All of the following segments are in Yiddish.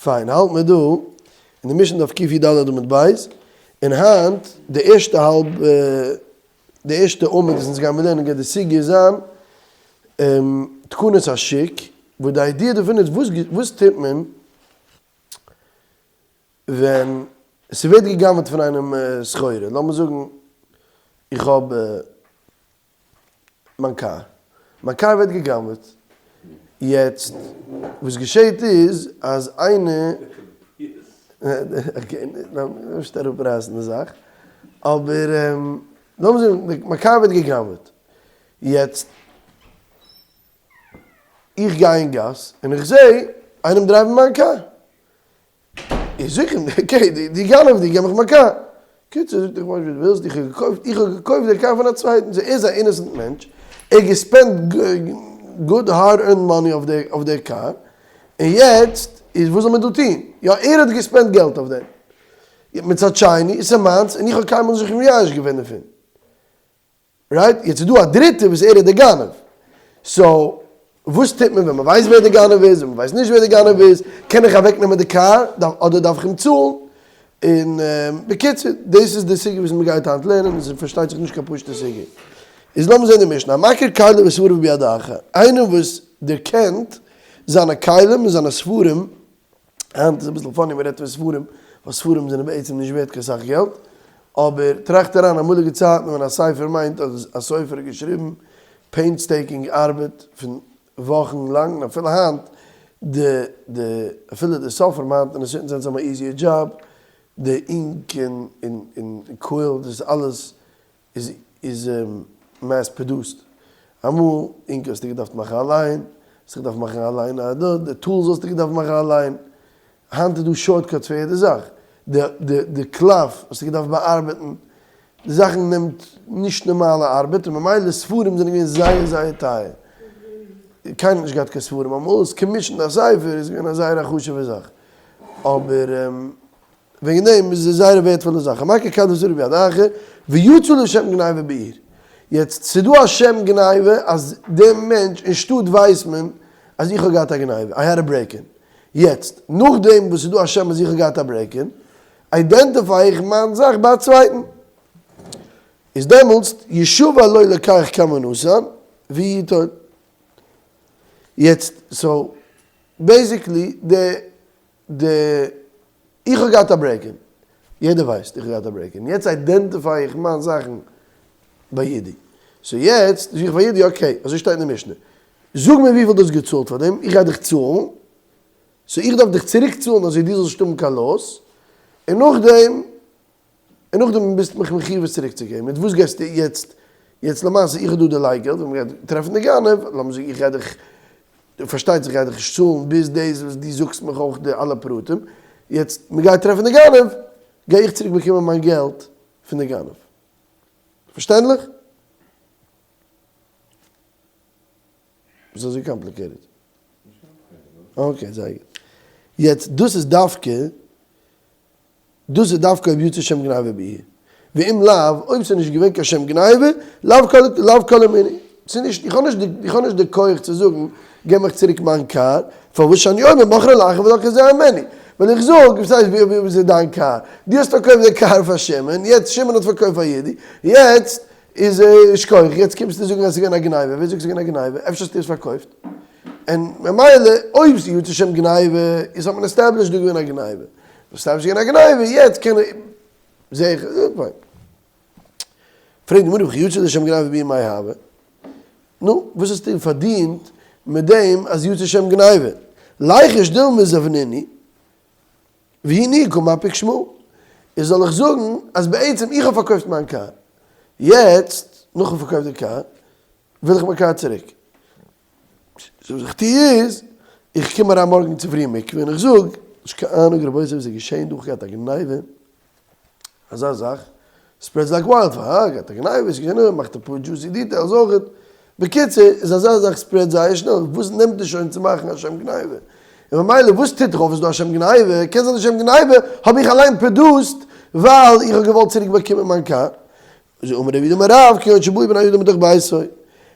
פיין, האלט מיר דא אין די משנה דף קי"ד עמוד ב', און היינט די ערשטע האלב, די ערשטע עמוד וואס אונז גיימיר לערנען גייט די סוגיא זיין תקנות השוק, וואס די idea דערפון איז וואס וואס טוט מען ווען ס'ווערט גע'גנב'ט פון איינעם סחורה, לאמיר זאגן איך האב מיין קאר, מיין קאר ווערט גע'גנב'ט, יעצט וואס געשעהט איז אז איינער, okay, לאמיר נישט אראפרייסן די זאך, אבער לאמיר זאגן מיין קאר ווערט גע'גנב'ט, יעצט איך גיי אין גאס און איך זעה איינעם drive ן מיין קאר, איך זאג אים, okay, דו גנב, דו געב מיך מיין קאר. קיצור זאגט ער, איך ווייס נישט וואס דו ווילסט, איך האב געקויפט, איך האב געקויפט די קאר פון א צווייטן, so ער איז א innocent מענטש, ער האט גע spend ט good hard earned money אויף די קאר, און יעצט איז וואס זאל מען דא טון? יא ער האט גע spend ט געלט אויף דעם, מצד שני איז עס מיינס און איך האב קיינמאל נישט זיך מייאש געווען דערפון. right? יעצט איז דא א דריטער וואס ער איז די גנב. so וואס טוט מען ווען מען ווייסט ווער די גנב איז, ווען מען ווייסט נישט ווער די גנב איז, קען איך אוועק נעמען די קאר, אדער דארף איך אים צאלן? און בקיצור, דאס איז די סוגיא וואס מען גייט היינט לערנען, און עס איז פארשטייט זיך נישט קיין פשוטע סוגיא. איז לאמיר זען די משנה, המכיר כליו וספריו ביד אחר, איינער וואס דערקענט זיינע כלים און זיינע ספרים, היינט איז אביסל funny מען רעדט פון ספרים, ווייל ספרים זענען בעצם נישט ווערט קיין סאך געלט, אבער טראכט אריין אמאליגע צייטן ווען א ספר מיינט אז א סופר האט געשריבן painstaking ארבעט פון וואכן לאנג, און אפילו היינט די די אפילו די סופרים היינט אין א certain sense האבן א easier job, די ink און און און quill דאס אלעס איז איז mass produced. אמאל ink האסטו געדארפט מאכן אליין, האסט געדארפט מאכן אליין א ד, די tools האסטו געדארפט מאכן אליין. היינט איז דא shortcuts פאר יעדע זאך. די די די קלף האסטו געדארפט באארבעטן. די זאכן נעמט נישט נארמאלע ארבעט און ממילא ספרים זענען געווען זייער זייער טייער. קיינער האט נישט געהאט קיין ספרים אמאל, איז commission ן א ספר איז געווען א זייער א חשוב'ע זאך. אבער. וועגן דעם איז עס זייער א ווערטפולע זאך, המכיר כליו וספריו ביד אחר, ויצא לו שם גניבה בעיר. יעצט, ס'איז דא א שם גניבה אז דער מענטש, אין שטאט ווייסט מען אז איך האב געהאט א גניבה, I had a break in. יעצט, נאכדעם וואס ס'איז דא א שם אז איך האב געהאט א break in, identify איך מיין זאך ביי א צווייטן. איז דעמאלטס, ישבע לו לוקח כמה נתן, ויטול. יעצט, so, basically, די. די איך האב געהאט א break-in, יעדער ווייסט איך האב געהאט א break-in, יעצט identify איך מיין זאכן ביי אידי, so יעצט זאג איך פאר אידי okay, אזוי שטייט אין די משנה, זאג מיר וויפיל דו האסט געצאלט פאר דעם, איך גיי דיך צאלן, so איך דארף דיך צוריק צאלן אזוי דו זאלסט נישט האבן קיין loss, און נאכדעם און נאכדעם ביסטו מיך מחיוב עס צוריק צו געבן, מיט וואס גייסטו יעצט, יעצט למעשה איך האב דא דערלייגט געלט, ווען מ'גייט טרעפן די גנב, לאמיר זאגן איך גיי דיך, פארשטייט זיך גיי דיך נישט צאלן ביז דאס וואס דו זאגסט מיך אויך די אלע פרטים, יעצט מ'גייט טרעפן די גנב, גיי איך צוריק באקומען מיין געלט פון די גנב. פארשטענדליך? וואס איז אזוי complicated? okay זייער גוט. יעצט דאס איז דווקא. דאס איז דווקא אויב יצא שם גניבה בעיר, ואם לאו, אויב ס'איז נישט געווען קיין שם גניבה, לאו כל לאו כל המיני, ס'איז נישט, איך האב נישט די, איך האב נישט די כח צו זאגן, געב מיך צוריק מיין קאר, פארוואס שאני אומר מכרו לאחר ולקח זה הימני, ווייל איך זאג, וואס הייסט ווי ווי איז דיין קאר, דו האסט פארקויפט די קאר פאר שמעון, יעצט שמעון האט פארקויפט פאר יודי, יעצט איז שכוח, יעצט קומסטו זאגן אז ס'איז געווען א גניבה, ווער זאגט ס'איז געווען א גניבה, אפשר האסטו עס פארקויפט, און ממילא אויב ס'איז יצא שם גניבה, איז האט מען established דא געווען א גניבה. וואס דארף זיין א גניבה יעצט קען ער זעה איך פיין. פרעגט די גמרא וכי יצא לשם גניבה בעיר מאי הוי? נו וואס האסטו פארדינט מיט דעם אז יצא שם גניבה? ליחוש דילמא זבנינהו והוא ניהו קא מפיק שמא. איז זאל איך זאגן אז בעצם איך האב פארקויפט מיין קאר יעצט נאכן פארקויפט די קאר וויל איך מיין קאר צוריק. so וואס איך טו איז, איך קום אריין מארגן צופרי אין מקווה און איך זאג, נישט קיין אהנונג רבותי וואס איז געשען דא, כ'האב געהאט א גניבה, אזא זאך, spreads like wildfire, אה, געהאט א גניבה, איז געשען, מאכט אפאר juicy details אויכעט, בקיצור, איז אזא זאך spread זייער שנעל, וואס נעמט עס שוין צו מאכן א שם גניבה? און ממילא וואס טוט איך אויף איז דא א שם גניבה, קען זיין די שם גניבה האב איך אליין produced ווייל איך האב געוואלט צוריק באקומען מיין קאר, אמר רב יהודה אמר רב כגון שבאו בני אדם מתוך ביתו,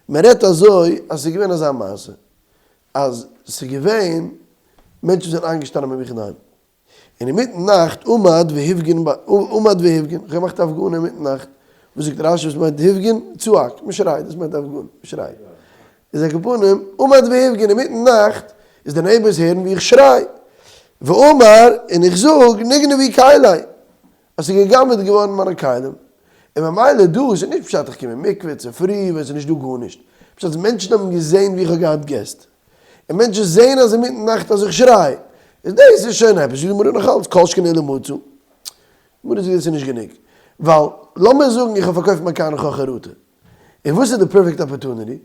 מען רעדט אזוי אז ס'איז געווען אזא מעשה אז ס'איז געווען. מענטשן זענען איינגעשטאנען ביי מיך אינדערהיים. און אינמיטן נאכט עמד והפגין עמד והפגין, איך האב געמאכט א הפגנה אינמיטן נאכט, וואס זאגט רשי וואס מיינט הפגין? צעק, מען שרייט, דאס מיינט הפגנה, מען שרייט. איז על כל פנים, עמד והפגין אינמיטן נאכט, איז די neighbors הערן ווי איך שריי. ואמר, און איך זאג, נגנבו כלי, אז ס'איז גע'גנב'עט געווארן מיינע כלים. און ממילא דא איז נישט פשט איך קום אין מקווה צופרי ווען ס'איז נישט דא גארנישט, פשט אז מענטשן האבן געזען ווי איך האב געהאט געסט, און מענטשן זעען אז אינמיטן נאכט אז איך שריי, איז דאס איז שוין עפעס, זאגט די גמרא נאך אלץ כל שכן אלא מצא, די גמרא זאגט דאס איז נישט גענוג, ווייל לאמיר זאגן איך האב פארקויפט מיין קאר און כ'האב חרטה, און וואס איז די perfect opportunity?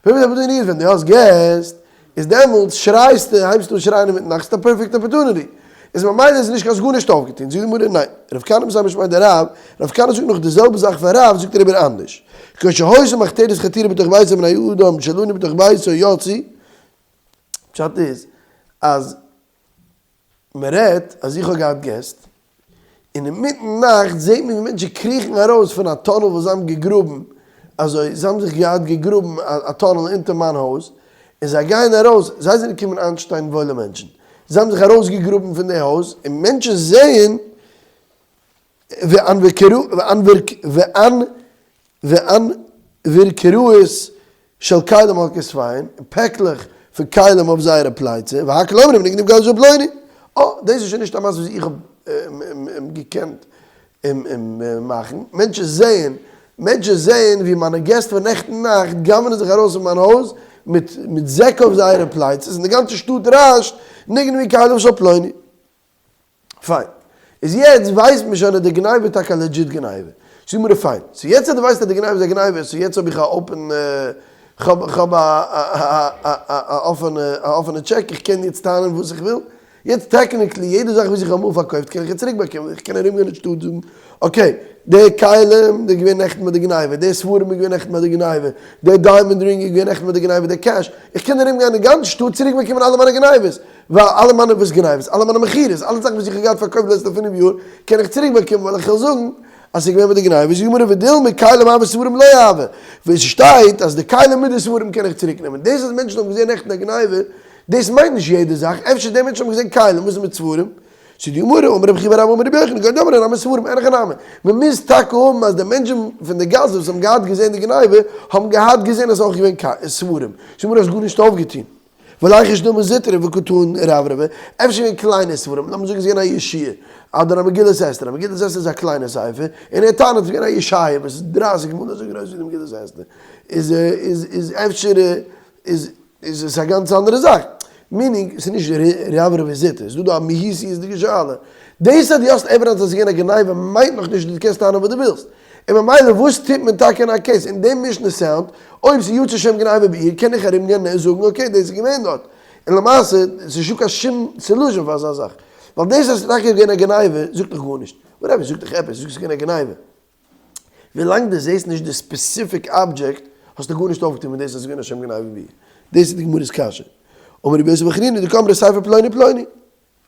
Perfect opportunity איז ווען דו האסט געסט, איז דעמאלטס שרייסטו, הייבסטו אן שרייען אינמיטן נאכט, ס'איז א perfect opportunity, איז ממילא איז נישט קיין גארנישט אויפגעטון, זאגט די גמרא ניין, רב כהנא מסיים משמיה דרב, רב כהנא זאגט נאך די זעלבע זאך פון רב, זאגט ער איבער אנדערש, כשהיתה מחתרת חתירה בתוך ביתו בני אדם שלנו בתוך ביתו יצאו, פשט איז אז מען רעדט אז איך האב געהאט געסט, און אינמיטן נאכט זעט מען ווי מענטשן קריכן ארויס פון א tunnel וואס זיי האבן געגראבן, אזוי זיי האבן זיך געהאט געגראבן א tunnel אונטער מיין הויז, און זיי גייען ארויס, זיי זענען געקומען איינשטיין וואוילע מענטשן, זיי האבן זיך ארויסגעגראבן פון די הויז, און מענטשן זעען ואנוורקראות של כלים על כתפיהן, און פעקלעך פון כלים אויף זייערע פלייצע, והכל אומרים נגנבו כליו של פלוני. אה, דאס איז שוין נישט א מעשה וואס איך האב געקענט מאכן, מענטשן זעען, מענטשן זעען ווי מיינע געסט פון נעכטן נאכט גנב'נען זיך ארויס פון מיין הויז מיט זעק אויף זייערע פלייצעס, און די גאנצע שטאט רעש'ט, נגנבו כליו של פלוני. פיין. איז יעצט ווייסט מען שוין אז די גניבה איז טאקע א legit גניבה. זאג מיר פיין. So יעצט אז דו ווייסט אז די גניבה איז א גניבה, so יעצט האב איך א open כ'האב א אפענע א אפענע טשעק, איך קען יעצט טענה'ן וואס איך וויל. יעצט technically יעדע זאך וואס איך האב אמאל פארקויפט קען איך יעצט צוריק באקומען. איך קען ארום גיין אין שטאט זאגן okay, די כלים איז געווען נעכטן ביי די גניבה, די ספרים איז געווען נעכטן ביי די גניבה, די diamond ring איז געווען נעכטן ביי די גניבה, די קעש. איך קען ארום גיין אין גאנץ שטאט צוריק באקומען אלע מיינע גניבות. ווייל אלע מיינע וואס גניבות, אלע מיינע מכירות, אלע זאכן וואס איך האב געהאט פארקויפט די לעצטע פינף יאר, קען איך צוריק באקומען, ווייל איך וועל זאגן אז ס'איז געווען מיט די גניבות, זאגט די גמרא ודילמא כלים הוו ספרים לא הוו, ווי ס'שטייט אז די כלים מיט די ספרים קען איך צוריק נעמען, דאס אז מענטשן האבן געזען נעכטן א גניבה, דאס מיינט נישט יעדע זאך, אפשר די מענטשן האבן געזען כלים, וואס איז מיט ספרים? זאגט די גמרא, אמר רבי חייא בר אבא אמר רבי יוחנן, כגון דאמרי נמי ספרים, אין הכי נמי, מען מוז טאקע האבן אז די מענטשן פון די גאס וואס האבן געהאט געזען די גניבה, האבן געהאט געזען אז ס'איז אויך געווען ספרים, זאגט די גמרא האסט גארנישט אויפגעטון. וליחוש דילמא זוטרי וקא טעין רברבי, אפשר געווען קליינע ספרים, לאמיר זאגן עס איז געווען א יהושע, אדער א מגילת אסתר, א מגילת אסתר איז א קליינע ספר, און ער טענה'ט עס איז געווען א ישעיה וואס איז דרייסיג מאל אזוי גרויס ווי די מגילת אסתר, איז איז איז אפשר איז איז עס א גאנץ אנדערע זאך, meaning עס איז נישט רברבי זוטרי, עס איז דא דא א מהותיות'דיגע שאלה, דאס אז דו האסט evidence אז עס איז געווען א גניבה מיינט נאכנישט אז דו קענסט טענה'ן וואס דו ווילסט. און ממילא וואס טוט מען טאקע אין א case אין די משנה sound, אויב ס'איז יצא שם גניבה בעיר קען איך ארום גיין און זאגן okay דאס איז געווען דארט, און למעשה ס'איז נישטא קיין שום solution פאר אזא זאך, ווייל דאס אז ס'איז טאקע געווען א גניבה זאגט דאך גארנישט, whatever זאגט דאך עפעס, זאגט ס'איז געווען א גניבה. ווילאנג דו זעסט נישט די specific object האסטו גארנישט אויפגעטון מיט דאס אז ס'איז געווען א שם גניבה בעיר. דאס איז די גמרא'ס קשיא. אמר רבי יוסי בר חנינא דקאמרי ספר פלוני פלוני.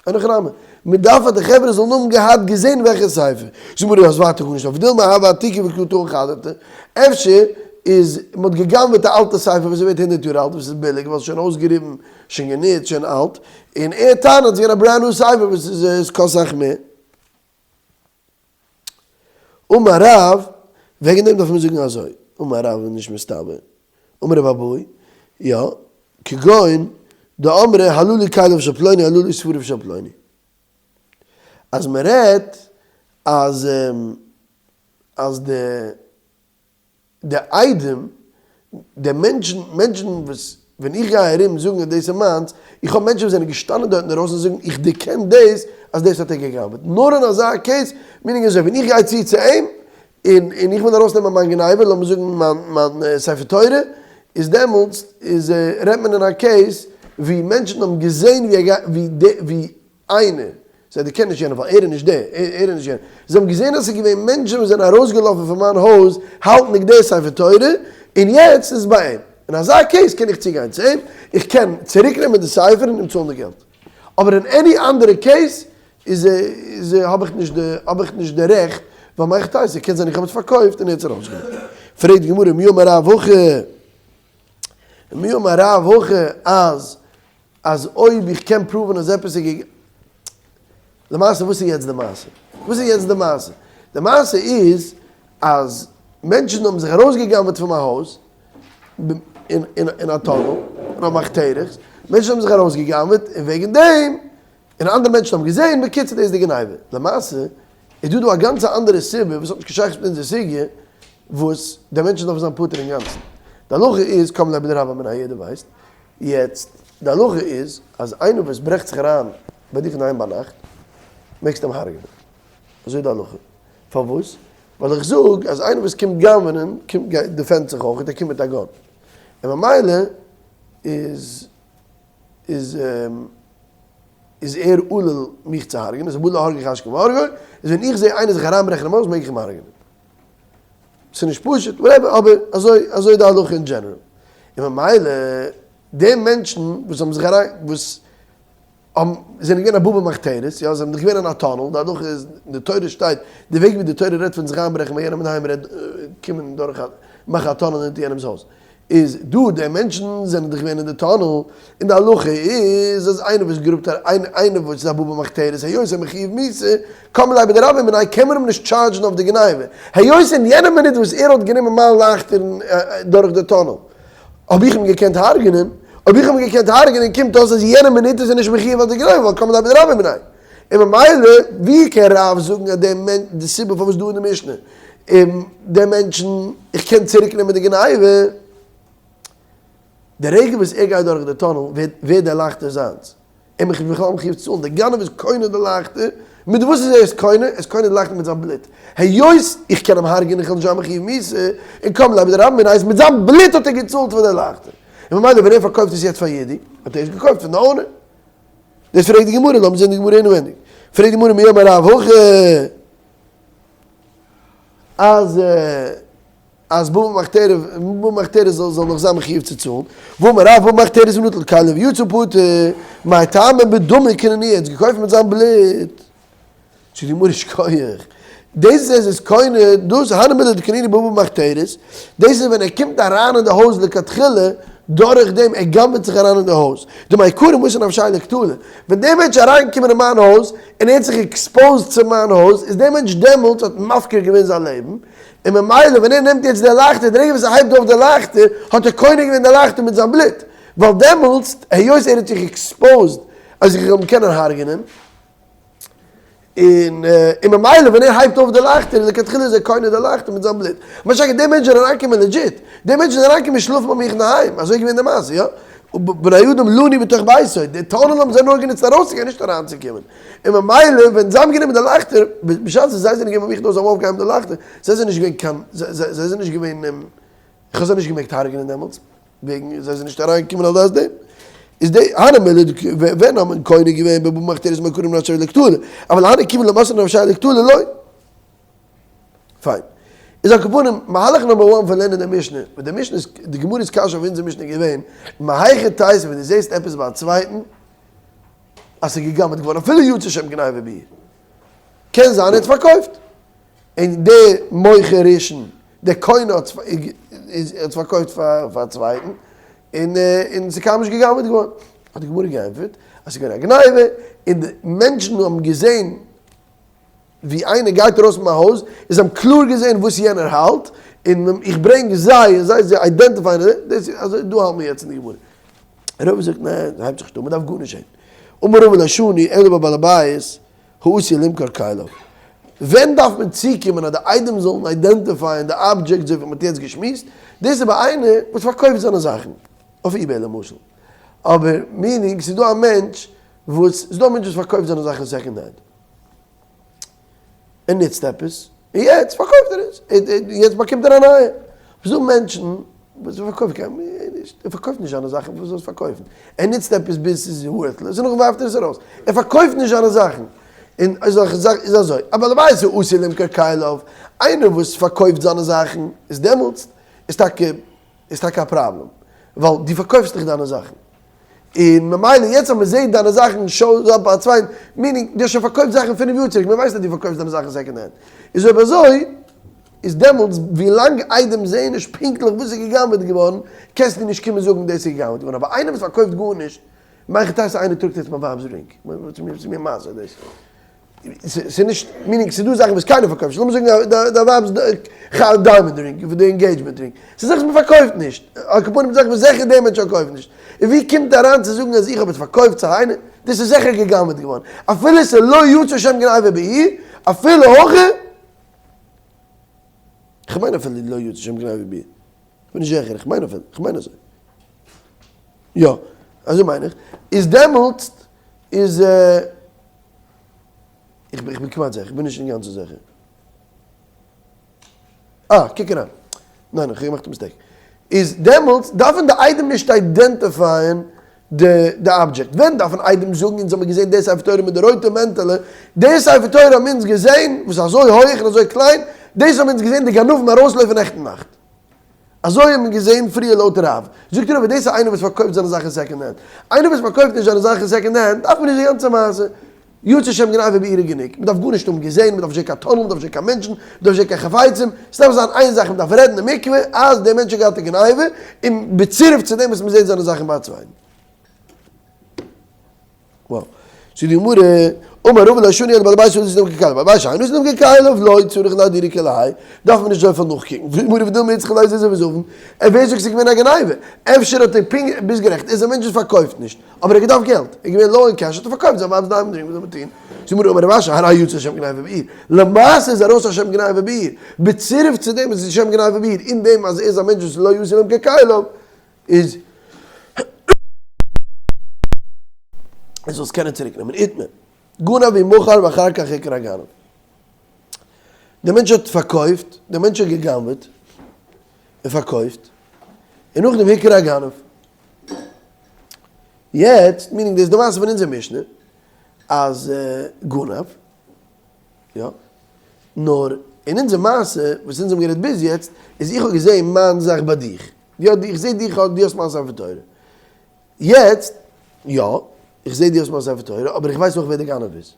אין הכי נמי, מען דארף אז די חברה זאלן האבן געהאט געזען וועלכע ספר. זאג מיר דו האסט ווייטער גארנישט אויף דילמא הוה עתיקא וקא טעין חדתא, אפשר איז מען האט גע'גנב'עט א אלטע ספר וואס איז ווערט הונדערט יאר אלט וואס איז ביליג ווייל ס'איז שוין אויסגעריבן שוין גענוצט שוין אלט, און ער טענה'ט ס'איז געווען א brand new ספר וואס איז עס קאסט סאך מער. אמר רב, וועגן דעם דארף מען זאגן אזוי, אמר רב איז נישט מסתבר, אמר רב אבהו, יא, כגון דאמרי הללו כליו של פלוני הללו ספריו של פלוני. אז מען רעדט אז אז די די עדים, די מענטשן, מענטשן וואס ווען איך גיי ארום זאגן אז דאס איז מיינס, איך האב מענטשן וואס זענען געשטאנען דארט אינדערויסן און זאגן איך דערקען דאס אז דאס האט ער גע'גנב'עט. נאר אין אזא case, meaning אזוי, ווען איך גיי צו צו אים, און און איך וויל ארויסנעמען מיין גניבה, לאמיר זאגן מיין מיין ספר תורה, איז דעמאלטס איז רעדט מען אין א case ווי מענטשן האבן געזען ווי ער גייט ווי די ווי איינער, זיי דערקענען נישט יענעם ווייל ער איז נישט דער, ער איז נישט יענער, זיי האבן געזען אז עס איז געווען מענטשן וואס זענען ארויסגעלאפן פון מיין הויז האלטנדיג די ספר תורה, און יעצט איז עס ביי אים. אין אזא case קען איך צוגיין צו אים, איך קען צוריקנעמען די ספר און אים צאלן די געלט. אבער אין any אנדערע case איז איז האב איך נישט די האב איך נישט די רעכט, ווייל מהיכי תיתי, קען זיין איך האב עס פארקויפט און ער האט עס ארויסגענומען. פרעגט די גמרא מי אמר רב הכי, מי אמר רב הכי אז. אז אויב איך קען prove ן אז עפעס איז געג. למעשה וואס איז יעצט די מעשה? וואס איז יעצט די מעשה? די מעשה איז אז מענטשן האבן זיך ארויסגע'גנב'עט פון מיין הויז אין א tunnel, אין א מחתרת, מענטשן האבן זיך ארויסגע'גנב'עט און וועגן דעם, און אנדערע מענטשן האבן געזען, בקיצור דאס איז די גניבה. למעשה איז דא דא א גאנצע אנדערע סיבה וואס האט נישט קיין שייכות מיט אונזער סוגיא, וואס די מענטשן דארפן זיין פטור אינגאנצן. די הלכה איז קם ליה בדרבה מיניה יעדער ווייסט. יעצט, די הלכה איז אז איינער וואס ברעכט זיך אריין ביי דיך אינדערהיים ביינאכט, מעגסטו אים הרג'נען. אזוי איז די הלכה. פארוואס? ווייל איך זאג אז איינער וואס קומט גנב'נען, קומט גייט defend זיך אויך, ער קומט מיט א gun. און ממילא איז איז איז ער עלול מיך צו הרג'נען, איז הבא להורגך השכם להורגו, איז ווען איך זע איינער זיך אריינברעכן אין הויז מעג איך אים הרג'נען. ס'איז נישט פשוט, whatever, אבער אזוי אזוי איז די הלכה אין general. און ממילא די מענטשן וואס האבן זיך אריין וואס האבן זענען געווען א בא במחתרת, יא, זיי זענען דאך געווען אין א tunnel, די הלכה איז, אין די תורה שטייט, די וועג ווי די תורה רעדט פון זיך איינברעכן ביי יענעם אינדערהיים רעדט קומען דורך א מאכן א tunnel אונטער יענעמ'ס הויז. איז דא די מענטשן זענען דאך געווען אין די tunnel, און די הלכה איז אז איינער וואס גראבט אריין, איינער וואס איז א בא במחתרת היות ער איז מחיוב מיתה, קם ליה בדרבה מיניה קען מען אים נישט charge ן אויף די גניבה, היות אין יענע מינוט וואס ער האט גענומען מיין לייכטער דורך די tunnel האב איך אים געקענט הרג'נען, אויב איך האב אים געקענט הרג'נען קומט אויס אז יענע מינוט איז ער נישט מחיוב אויף די גניבה ווייל קם ליה בדרבה מיניה. און ממילא ווי קען רב זאגן אז די מענ די סיבה פארוואס דא אין די משנה און די מענטשן איך קען צוריק נעמען די גניבה, די רגע וואס ער גייט דורך די tunnel ווערט ווערט דער לייכטער זיינס, ער איז בכלל מחויב צו צאלן, דער גנב איז קונה די לייכטער, מיט וואס איז ער עס קונה? ער איז קונה די לייכטער מיט זיין בלוט, היות איך קען אים הרג'ענען איך וועל נישט זיין מחויב מיתה, און קם ליה בדרבה מיניה מיט זיין בלוט האט ער געצאלט פאר די לייכטער, און ממילא ווען ער פארקויפט עס יעצט פאר יעדי האט ער עס געקויפט פון די owner. דאס פרעגט די גמרא, לאמיר זען די גמרא אינעווענדיג. פרעגט די גמרא מי אמר רב הכי אז אז בא במחתרת בא במחתרת זאל זאל נאך זיין מחיוב צו צאלן, והאמר רב בא במחתרת ונטל כליו ויצא פטור, מאי טעמא בדמיה קנינוהו, ער האט עס געקויפט מיט זיין בלוט. זאגט די גמרא שכוח, דאס איז עס קונה, דאס הני מילי דקנינוהו בבא במחתרת, דאס איז ווען ער קומט אריין אין די הויז לכתחילה, דורך דעם ער גנב'עט זיך אריין אין די הויז, דמעיקרא מסר נפשיה לקטלא, ווען דער מענטש איז אריינגעקומען אין מיין הויז, און ער האט זיך exposed צו מיין הויז, איז דער מענטש דעמאלטס האט מפקיר געווען זיין לעבן, און ממילא ווען ער נעמט יעצט די לייכטער, די רגע וואס ער הייבט אויף די לייכטער, האט ער קונה געווען די לייכטער מיט זיין בלוט, ווייל דעמאלטס, היות ער האט זיך exposed אז איך זאל אים קענען הרג'נען, און און ממילא ווען ער הייבט אויף די לייכטער איז לכתחילה איז ער קונה די לייכטער מיט זיין בלוט. מה שאין כן די מענטשן זענען אריינגעקומען legit, די מענטשן זענען אריינגעקומען שלאפן ביי מיך אינדערהיים, אזוי איז געווען די מעשה, יא? בני אדם לנו בתוך ביתו, די tunnel האבן זיי נאר גענוצט ארויסצוגיין נישט אריינצוקומען. און ממילא ווען זיי האבן גענומען די לייכטער, בשעת זיי זענען געווען ביי מיך אין הויז האבן אויפגעהויבן די לייכטער, זיי זענען נישט געווען קיין, זיי זענען נישט געווען, איך האב זיי נישט געמעגט הרג'נען דעמאלטס. וועגן זיי זענען נישט אריינגעקומען על דעת דעם. איז די הני מילי ווען האט מען קונה געווען בבא במחתרת מעיקרא נפשיה לקטלא, אבל הני כיוון דלא מסר נפשיה לקטלא לא. פיין. איז על כל פנים, מהלך number one פון לערנען די משנה, וואס די משנה איז, די גמרא'ס קשיא אויף אונזער משנה איז געווען, מהיכי תיתי ווען דו זעסט עפעס ביי א צווייטן, אז ס'איז גע'גנב'עט געווארן אפילו יצא שם גניבה בעיר. קען זיין ער האט פארקויפט. און די מוכר ראשון, דער קונה האט עס פארקויפט פאר א צווייטן, און און ס'איז קיינמאל נישט גע'גנב'עט געווארן. האט די גמרא געענטפערט אז ס'איז געווען א גניבה, און די מענטשן האבן געזען ווי איינער גייט ארויס פון מיין הויז, און זיי האבן קלאר געזען וואס יענער האלט, און איך ברענג זיי און זיי זיי identify ען, דאס איז אזוי דא האלט מיר יעצט אין די גמרא. רבא זאגט ניין, ס'הייבט זיך נישט אן, מ'דארף גארנישט זען. אמר רבא לא שנו אלא בבעל הבית העשוי למכור כליו. ווען דארף מען צוקומען אז די עדים זאלן identify ען די object אזוי ווי מ'האט יעצט געשמועסט? דאס איז ביי איינער וואס פארקויפט זיינע זאכן, אויף eBay למשל. אבער meaning ס'איז דא א מענטש וואס, ס'איז דא א מענטש וואס פארקויפט זיינע זאכן second hand. ער נוצט עפעס, און יעצט פארקויפט ער עס, יעצט באקומט ער א נייע. ס'איז דא מענטשן וואס פארקויפן קיין, ער פארקויפט נישט זיינע זאכן, וואס זאל ער עס פארקויפן? ער נוצט עפעס ביז ס'איז worthless, און נאכדעם ווארפט ער עס ארויס. ער פארקויפט נישט זיינע זאכן. און אזעלכע זאכן איז אזוי, א בעל הבית איז אסור למכור כליו, איינער וואס פארקויפט זיינע זאכן, איז דעמאלטס איז טאקע איז טאקע א פראבלעם, ווייל דו פארקויפסט דאך דיינע זאכן. און ממילא יעצט אז מען זעט דיינע זאכן shows up ביי א צווייטן, meaning דו האסט שוין פארקויפט זאכן פינף יאר צוריק, מען ווייסט אז דו פארקויפסט דיינע זאכן second hand. איז אויב אזוי, איז דעמאלטס ווילאנג עדים זעען נישט פונקטליך וואס איז גע'גנב'עט געווארן, קענסטו נישט קומען זאגן דאס איז גע'גנב'עט געווארן. אבער איינער וואס פארקויפט גארנישט. מהיכי תיתי איינער טראגט יעצט מיין ווייב'ס רינג? וואס איז מיר מעשה דאס? ס'איז נישט, meaning ס'איז דא זאכן וואס קיינער פארקויפט נישט, לאמיר זאגן די ווייב'ס diamond ring, די engagement ring, ס'איז זאכן וואס מ'פארקויפט נישט, על כל פנים זאכן וואס זיכער דער מענטש פארקויפט נישט, און ווי קומט אריין צו זאגן אז איך האב עס פארקויפט צו איינער, דאס איז זיכער גע'גנב'עט געווארן, אפילו ס'איז לא יצא שם גניבה בעיר, אפילו הכי, כ'מיין אפילו לא יצא שם גניבה בעיר, כ'בין נישט זיכער, כ'מיין אפילו, כ'מיין אזוי, יא, אזוי מיין איך, איז דעמאלטס איז. איך בין כמעט זיכער, איך בין נישט אינגאנצן זיכער. אה, קוק אריין. ניין, איך האב געמאכט א mistake. איז דעמאלטס דארפן די עדים נישט identify ען די די אבדזשעקט. ווען דארפן עדים זאגן אונז האבן געזען די ספר תורה מיט די רויטע מענטעלע, די ספר תורה האבן אונז געזען וואס איז אזוי הויעך און אזוי קליין, דאס האבן אונז געזען די גנבים ארויסלויפן נעכטן נאכט. אזוי האט מען געזען פריער לויט רב. זאגט רבא דאס איז איינער וואס פארקויפט זיינע זאכן second hand. איינער וואס פארקויפט נישט זיינע זאכן second hand דארף מען נישט די גאנצע מעשה. יצא שם גניבה בעיר איז גענוג. מען דארף גארנישט האבן געזען, מען דארף נישט זען קיין tunnel, מען דארף נישט זען קיין מענטשן, מען דארף נישט זען קיין חפצים. ס'דארף זיין איין זאך, מען דארף רעדן אין מקווה אז דער מענטש האט געהאט א גניבה, און בצירוף צו דעם וואס מען זעט זיינע זאכן ביי א צווייטן. וואו. זאגט די גמרא, אמר רבא לא שנו אלא בעל הבית עשוי לנמכר כליו, בעל הבית שאינו עשוי לנמכר כליו לא צריך לאהדורי כולי האי, דארף מען נישט אזויפיל נאכקוקן, זאגט די גמרא ודילמא איצטריכא ליה זוזי וזבין, ער ווער זאגט ס'איז געווען א גניבה, אפשר האט ער פונקט, ביסט גערעכט, ער איז א מענטש וואס פארקויפט נישט, אבער ער האט געדארפט געלט, ער איז געווען low אין cash האט ער פארקויפט זיין ווייב'ס diamond ring, וואס זאל מען טון? זאגט די גמרא אמר רב אשי הרי יצא שם גניבה בעיר, למעשה איז ארויס א שם גניבה בעיר, בצירוף צו דעם וואס איז שם גניבה בעיר, אין דעם אז ער איז א מענטש וואס לא עשוי למכור כליו, איז ער זאל עס קענען צוריק נעמען איתמר גנב ומכר ואחר כך הכיר הגנב דער מענטש האט פארקויפט דער מענטש האט גע'גנב'עט און פארקויפט און נאכדעם הכיר הגנב יעצט meaning דאס איז די מעשה פון אונזער משנה אז גנב יא נאר אין אונזער מעשה וואס אונז האבן גערעדט ביז יעצט איז איך האב געזעהן מיין זאך ביי דיך יא, איך זע דיך דו האסט מיין ספר תורה. יעצט, יא, איך זע דו האסט מיין ספר תורה, אבער איך ווייס אויך ווער דער גנב איז.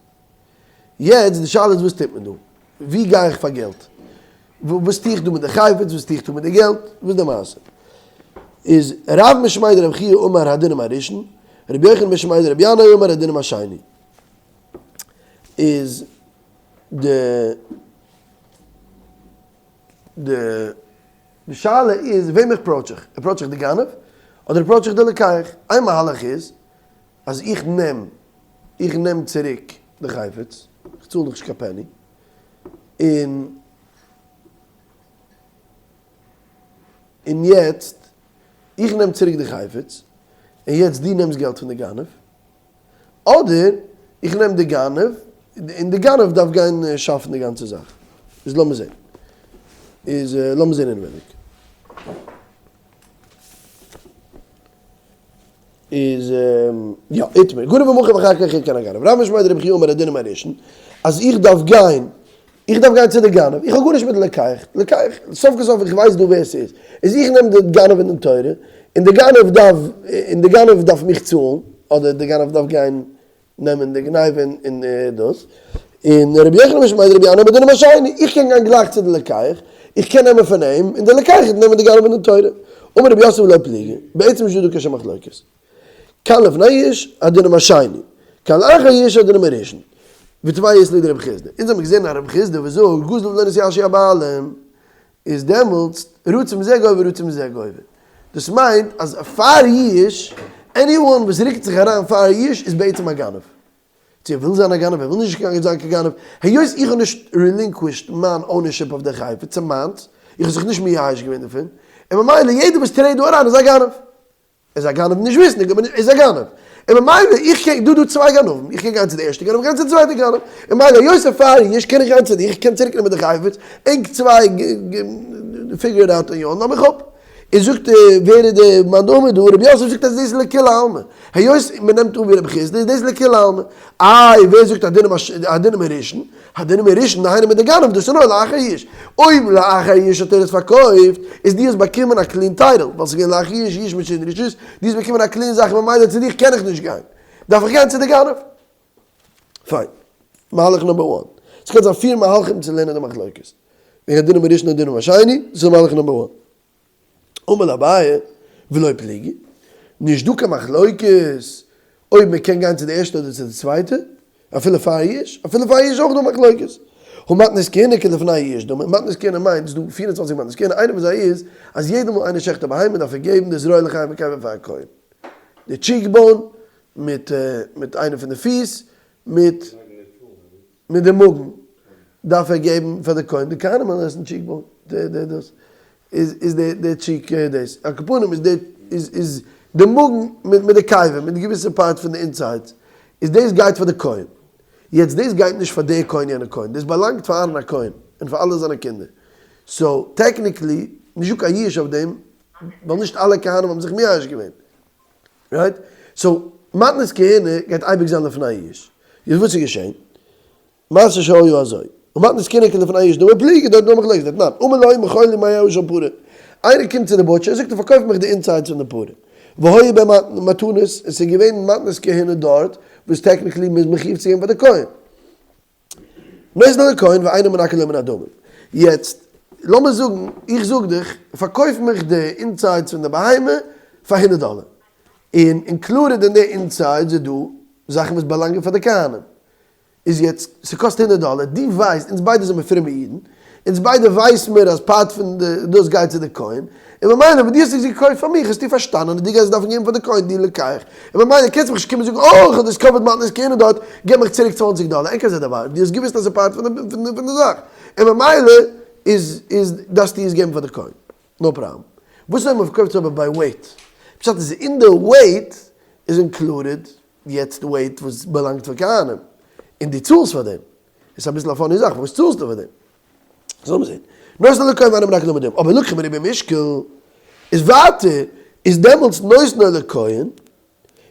יעצט, די שאלה איז וואס טוט מען דא? ווי גיי איך פאר געלט? וואס טו איך דא מיט די חפץ? וואס טו איך דא מיט די געלט? וואס איז די מעשה? איז רב משמיה דרבי חייא אמר הדין הראשון, רבי יוחנן משמיה דרבי ינאי אמר הדין השני. איז די די די שאלה איז וועם approach איך? approach איך די גנב? אדער approach איך די לוקח? איין מהלך איז אז איך נעם איך נעם צוריק די חפץ, איך צאל נישט קיין פעני, און און יעצט איך נעם צוריק די חפץ, און יעצט דו נעמסט געלט פון די גנב, אדער איך נעם די גנב, און די גנב דארף גיין שאפן די גאנצע זאך. איז לאמיר זען. איז לאמיר זען אינעווייניג. איז יא, איתמר, גנב ומכר ואחר כך הכיר הגנב. רב משמיה דרבי חייא אמר הדין הראשון, אז איך דארף גיין, איך דארף גיין צו די גנב, איך האב גארנישט מיט די לוקח, לוקח, סוף כל סוף איך ווייס דא ווער ס'איז, איז איך נעם די גנב אין דין תורה, און די גנב דארף, און די גנב דארף מיך צאלן, אדער די גנב דארף גיין נעמען די גניבה און דאס, און רבי יוחנן משמיה דרבי ינאי אמר הדין השני, איך קען גיין גלייך צו די לוקח, איך קען נעמען פון אים, און די לוקח וועט נעמען די גנב אין דין תורה. אמר רב יוסף לא פליגי, בעצם איז נישטא דא קיין שום מחלוקת. כאן לפני יאוש הדין השני, כאן לאחר יאוש הדין הראשון. וטבעי איז ליד רב חסדא. אונז האבן געזען א רב חסדא וואס זאגט גזל ולא נתייאשו הבעלים, איז דעמאלטס רצה מזה גובה רצה מזה גובה. דאס מיינט אז פאר יאוש, anyone וואס רוקט זיך אריין פאר יאוש איז בעצם א גנב. צו ער וויל זיין א גנב, ער וויל נישט זיין קיין גנב, היות איך האב נישט relinquished מיין ownership אויף די חפץ, ס'איז מיינס, איך האב זיך נישט מייאש געווען דערפון, און ממילא יעדער וואס טרעט דא אריין איז א גנב. איז א גנב נישט וויסנדיג אבער איז א גנב. און ממילא איך קען דא דא צוויי גנבים איך קען גיין צו די ערשטע גנב גיין צו די צווייטע גנב. און ממילא היות ער פאר יש קען איך גיין צו דיך איך קען צוריק נעמען די חפץ ענק צוויי figure it out on your own לאמיך אפ. און זאגט ווער איז די מאן דאמר דא רבי יוסף זאגט אז דאס איז לכולי עלמא היות מען נעמט אן ווי רבי חסדא איז דאס לכולי עלמא. איי ווער זאגט הדין הראשון הדין הראשון דהיינו מיט די גנב, דאס איז נאר לאחר יאוש. אויב לאחר יאוש האט ער עס פארקויפט, איז דו האסט באקומען א clean title, ווייל ס'איז געווען לאחר יאוש, יאוש מיט שינוי רשות, דו האסט באקומען א clean זאך ממילא צו דיך קען איך נישט גיין. דארף איך גיין צו די גנב. פיין. מהלך number one. ס'קען זיין פיר מהלכים צו לערנען די מחלוקת. וועגן הדין הראשון הדין השני, דאס איז מהלך number one. אמר לאביי, ולא פליגי, נישט דא קיין מחלוקת. אויב מען קען גיין צו די ערשטע אדער צו די צווייטע, אפילו פאר יאוש, אפילו פאר יאוש אויך דא מחלוקת. הא מתנות כהונה כלפני יאוש דמי, מתנות כהונה מיינט, ס'איז דא 24 מתנות כהונה, איינע פון זיי איז אז יעדע מאל איינער שעכט א בהמה דארף ער געבן די זרוע לחיים וקבר פאר א כהן. די cheek bone מיט מיט איינע פון די פיס מיט מיט די מאגן דארף ער געבן פאר די כהן, די כהנים וועלן עסן cheek bone, די די דאס איז איז די די cheek דאס, על כל פנים איז די איז איז די מאגן מיט מיט די קיבה מיט די געוויסע part פון די insides איז דאס גייט פאר די כהן, יעצט דאס גייט נישט פאר די כהן יענע כהן, דאס באלאנגט פאר אהרן הכהן און פאר אלע זיינע קינדער, so technically נישט דא קיין יאוש אויף דעם ווייל נישט אלע כהנים האבן זיך מייאש געווען. Right? So, מתנות כהונה גייט אייביג זיין לפני יאוש. יעצט וואס איז געשען? מעשה שהיה אזוי. ומתנות כהונה כלפני יאוש דמי פליגי דארט נאר מחלוקת דתנן. אמר לו מכור לי מעיה של פרה. איינער קומט צו די butcher, זאגט ער פארקויף מיך די insides פון די פרה. והיה בהן מתנות, עס איז געווען מתנות כהונה דארט, וואס technically מ'איז מחיוב צו געבן פאר די כהן. נותנו לכהן ואינו מנכה לו מן הדמים. יעצט, לאמיר זאגן, איך זאג דיך, פארקויף מיך די insides פון די בהמה פאר הונדערט דאלער. און included אין די insides איז דא זאכן וואס באלאנגען פאר די כהנים. איז יעצט, ס'קאסט הונדערט דאלער, דו ווייסט, אונז ביידע זעמיר פרומע אידן, אונז ביידע ווייסן מיר אז part פון די דאס גייט צו די כהן, און ממילא ווען דו האסט עס געקויפט פאר מיך האסטו פארשטאנען אז דו גייסט דארפן געבן פאר די כהן די לוקח, און ממילא קענסטו מיך נישט קומען זאגן אה איך האב discovered מתנות כהונה דארט, געב מיך צוריק צוואנציג דאלער, אין כזה דבר, דו האסט געוואוסט אז ס'איז part פון די זאך, און ממילא איז איז דארפסטו עס געבן פאר די כהן, no problem. וואס אויב מ'פארקויפט עס אבער ביי weight? פשט איז אין די weight איז included יעצט weight וואס באלאנגט פאר כהנים, און דו צאלסט פאר דעם. איז אביסל א funny זאך, פארוואס צאלסטו פאר דעם? זאל מען זען. נותנו לכהן ואינו מנכה לו מן הדמים, אבער לקח מרובה משקל, איז ווייטער, איז דעמאלטס נותנו לכהן,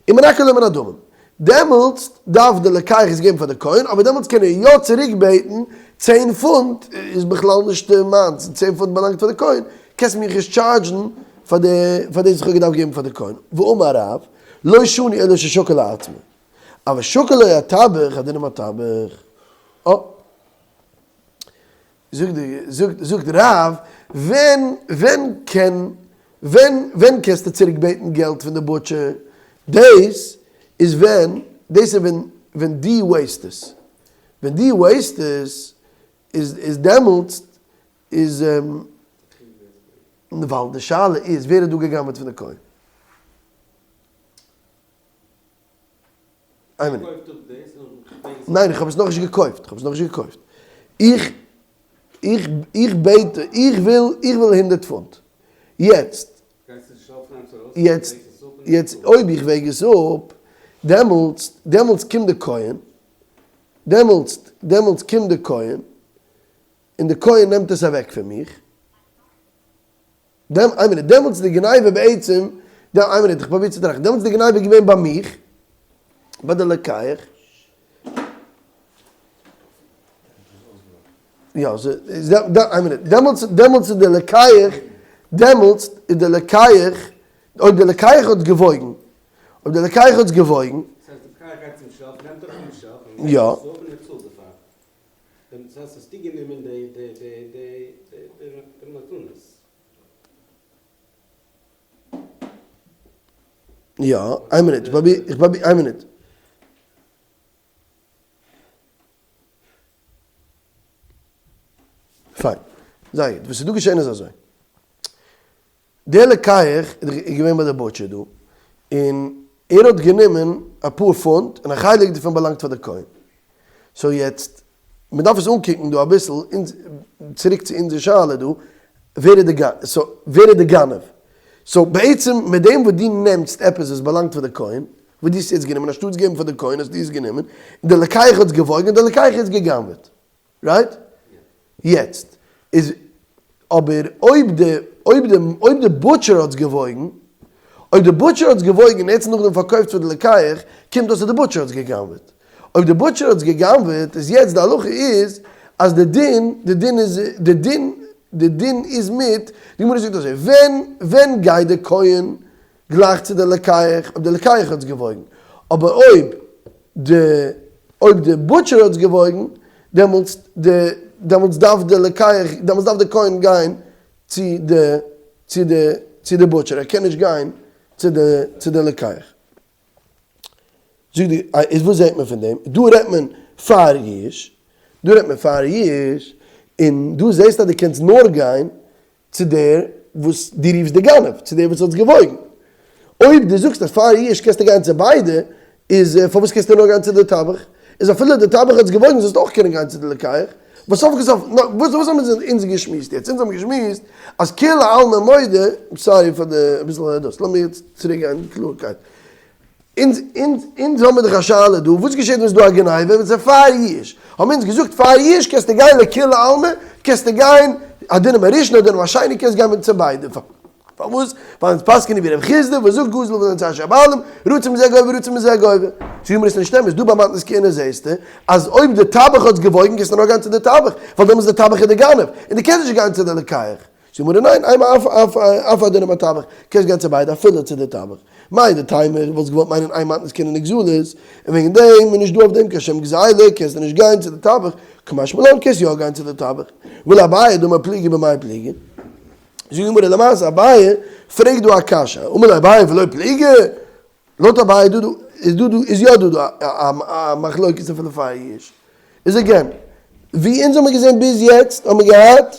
ומנכה לו מן הדמים. דעמאלטס דארף די לוקח עס געבן פאר די כהן, אבער דעמאלטס קען ער יא צוריק בעטן, צען פונט איז בכלל נישט מיינס, צען פונט באלאנגט פאר די כהן, קענסט מיך נישט טשארדזשן פאר די פאר דאס וואס איך האב געדארפט געבן פאר די כהן. ואמר רב, לא שנו אלא ששקל לעצמו. אבל שקל לו הטבח, הדין עם הטבח. אה. זאגט די זאגט זאגט רב, ווען ווען קען ווען ווען קענסטו צוריק בעטן געלט פון די butcher? דאס איז ווען דאס איז ווען ווען דו weigh סט עס. ווען דו weigh סט עס איז איז דעמאלטס איז ווייל די שאלה איז ווער האט דא גע'גנב'עט פון די כהן? איין מינוט. ניין איך האב עס נאכנישט געקויפט, איך האב עס נאכנישט געקויפט. איך איך איך בעט איך וויל איך וויל הונדערט פונט. יעצט יעצט יעצט אויב איך וועג עס אפ, דעמאלטס דעמאלטס קומט די כהן, דעמאלטס דעמאלטס קומט די כהן, און די כהן נעמט עס אוועק פון מיך. דעם, איין מינוט, דעמאלטס איז די גניבה בעצם, דעם, איין מינוט, איך פרוביר צו טראכטן, דעמאלטס איז די גניבה געווען ביי מיך, ביי די לוקח. יא, איין מינוט, דעמאלטס, דעמאלטס איז די לוקח, דעמאלטס איז די לוקח, אויב די לוקח האט געוואויגן, אויב די לוקח האט געוואויגן. דאס הייסט די לוקח גייט צום shelf, נעמט אראפ פון די shelf, און יא. וועגט עס אפ און ער צאלט דערפאר. דאס הייסט האסטו גענומען די די די די די מתנות. יא, איין מינוט, איך פרוביר, איך פרוביר, איין מינוט. פיין, זייער גוט, וואס איז דא געשען איז אזוי. דער לוקח איז געווען ביי די butcher דא, און ער האט גענומען אפאר פונט, און א חלק דערפון באלאנגט פאר די כהן. So יעצט, מען דארף עס אנקוקן דא אביסל, צוריק צו אונזער שאלה דא, ווער איז די so ווער איז די גנב? So בעצם מיט דעם וואס דו נעמסט עפעס וואס באלאנגט פאר די כהן, וואס דו האסט יעצט גענומען, אנשטאטס געבן פאר די כהן האסטו עס גענומען, און די לוקח האט עס געוואויגן און די לוקח האט עס גע'גנב'עט. Right? יעצט איז אבער אויב די אויב די אויב די butcher האט עס געוואויגן, אויב די butcher האט עס געוואויגן און ער האט עס נאכדעם פארקויפט פאר די לוקח, קומט אויס אז די butcher האט עס גע'גנב'עט. אויב די butcher האט עס גע'גנב'עט איז יעצט די הלכה איז אז די דין די דין איז די דין די דין איז מיט, די גמרא זאגט אזוי, ווען ווען גייט די כהן גלייך צו די לוקח, אויב די לוקח האט עס געוואויגן, אבער אויב די אויב די butcher האט עס געוואויגן, דעמאלטס די דעמאלטס דארף די לוקח דעמאלטס דארף די כהן גיין צו די צו די צו די butcher, ער קען נישט גיין צו די צו די לוקח. זאגט די, איז וואס זעט מען פון דעם? דא רעדט מען פאר יאוש, דא רעדט מען פאר יאוש, און דא זעסטו אז דו קענסט נאר גיין צו דער וואס דו רופסט די גנב, צו דער וואס האט עס געוואויגן. אויב דו זאגסט אז פאר יאוש קענסטו גיין צו ביידע, איז פארוואס קענסטו נאר גיין צו די טבח? איז אפילו די טבח האט עס געוואויגן זאלסטו אויך קענען גיין צו די לוקח. וואס סוף כל סוף, וואס וואס האבן אונז געשמועסט יעצט? אונז האבן געשמועסט אז כולי עלמא מודה, sorry פאר די אביסל דאס, לאמיר יעצט צוריק גיין אין קלארקייט. אונז אונז אונז האמיר דאך א שאלה דא, וואס געשעט ווען ס'איז דא א גניבה ווען ס'איז פאר יאוש? האבן אונז געזאגט פאר יאוש קענסטו גיין לכולי עלמא, קענסטו גיין הדין עם הראשון הדין עם השני, קענסט גיין צו ביידע. פארוואס? ווייל אונז פסק'ענען ווי רב חסדא וואס זאגט גזל ונתייאשו הבעלים, רצה מזה גובה רצה מזה גובה. זאגט די גמרא ס'נישט אמת, דא ביי מתנות כהונה זעסטו אז אויב די טבח האט עס געוואויגן קענסטו נאר גיין צו די טבח, ווייל דעמאלטס די טבח איז די גנב, און דו קענסט נישט גיין צו די לוקח. זאגט די גמרא ניין, אימא אף אף אף הדין עם הטבח, קענסט גיין צו ביידע אפילו צו די טבח. מהו דתימא, וואלסט געוואלט מיינען אין מתנות כהונה נגזלות, און וועגן דעם איז נישט דא אויף דעם קיין שום גזילה, קענסטו נישט גיין צו די טבח, קא משמע לן קענסט יא גיין צו די טבח. ולאביי דאמר פליגי במאי פליגי. זאגט די גמרא למעשה אביי פרעגט דא א קשיא, אמר ליה אביי ולא פליגי? לויט אביי דא דא איז דא דא איז יא דא דא א מחלוקת אפילו פאר יאוש. איז again, ווי אונז האמיר געזען ביז יעצט האמיר געהאט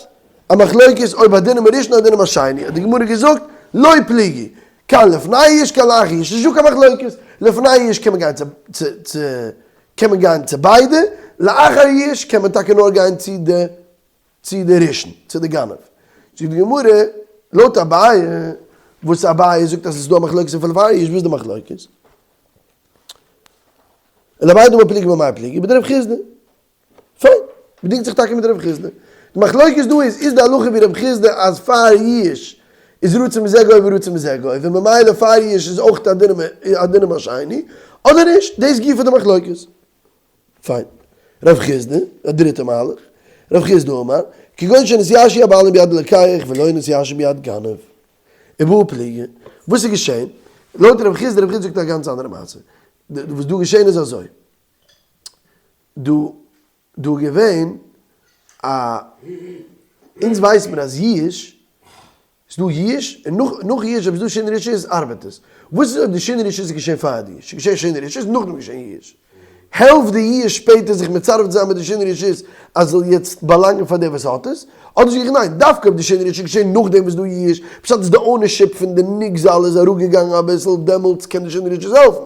א מחלוקת אויב הדין עם הראשון הדין עם השני, האט די גמרא געזאגט לא פליגי, כאן לפני יאוש כאן לאחר יאוש, נישט דא קיין מחלוקת, לפני יאוש קען מען גיין צו צו צו קען מען גיין צו ביידע, לאחר יאוש קען מען טאקע נאר גיין צו די צו די ראשון, צו די גנב. זאגט די גמרא, לויט אביי, וואס אביי זאגט אז עס איז דא א מחלוקת אין פלפאר איש, וואס איז די מחלוקת? ולאביי דאמר פליגי במאי פליגי, בדרב חסדא. פיין, מ'דינגט זיך טאקע מיט רב חסדא. די מחלוקת דא איז, איז די הלכה ווי רב חסדא אז פאר יאוש איז רצה מזה גובה ורצה מזה גובה, ממילא פאר יאוש איז אויך הדין עם השני, אדער נישט, דאס גופא די מחלוקת. פיין. רב חסדא, א דריטע מהלך, רב חסדא אמר, כגון שנתייאשו הבעלים ביד לוקח ולא נתייאשו ביד גנב. ובא פליגי, וואס איז געשען? לויט רב חסדא, רב חסדא זאגט א גאנץ אנדערע מעשה. וואס דא געשען איז אזוי, דא דא געווען א, אונז ווייסט מיר אז יאוש ס'איז דא יאוש, און נאך נאך יאוש אויב ס'איז דא שינוי רשות ארבעט עס. וואס איז אויב די שינוי רשות איז געשען פאר די יאוש? ס'איז געשען שינוי רשות נאכדעם איז געשען יאוש. העלפט די יאוש שפעטער זיך מצרף צו זיין מיט די שינוי רשות אז ס'זאל יעצט באלאנגען פאר דער וואס האט עס? אדער זאג איך ניין, דווקא אויב די שינוי רשות איז געשען נאכדעם וואס ס'איז דא יאוש, פשט איז די ownership פון די נגזל איז אראפגעגאנגען אביסל, דעמאלטס קען די שינוי רשות העלפן.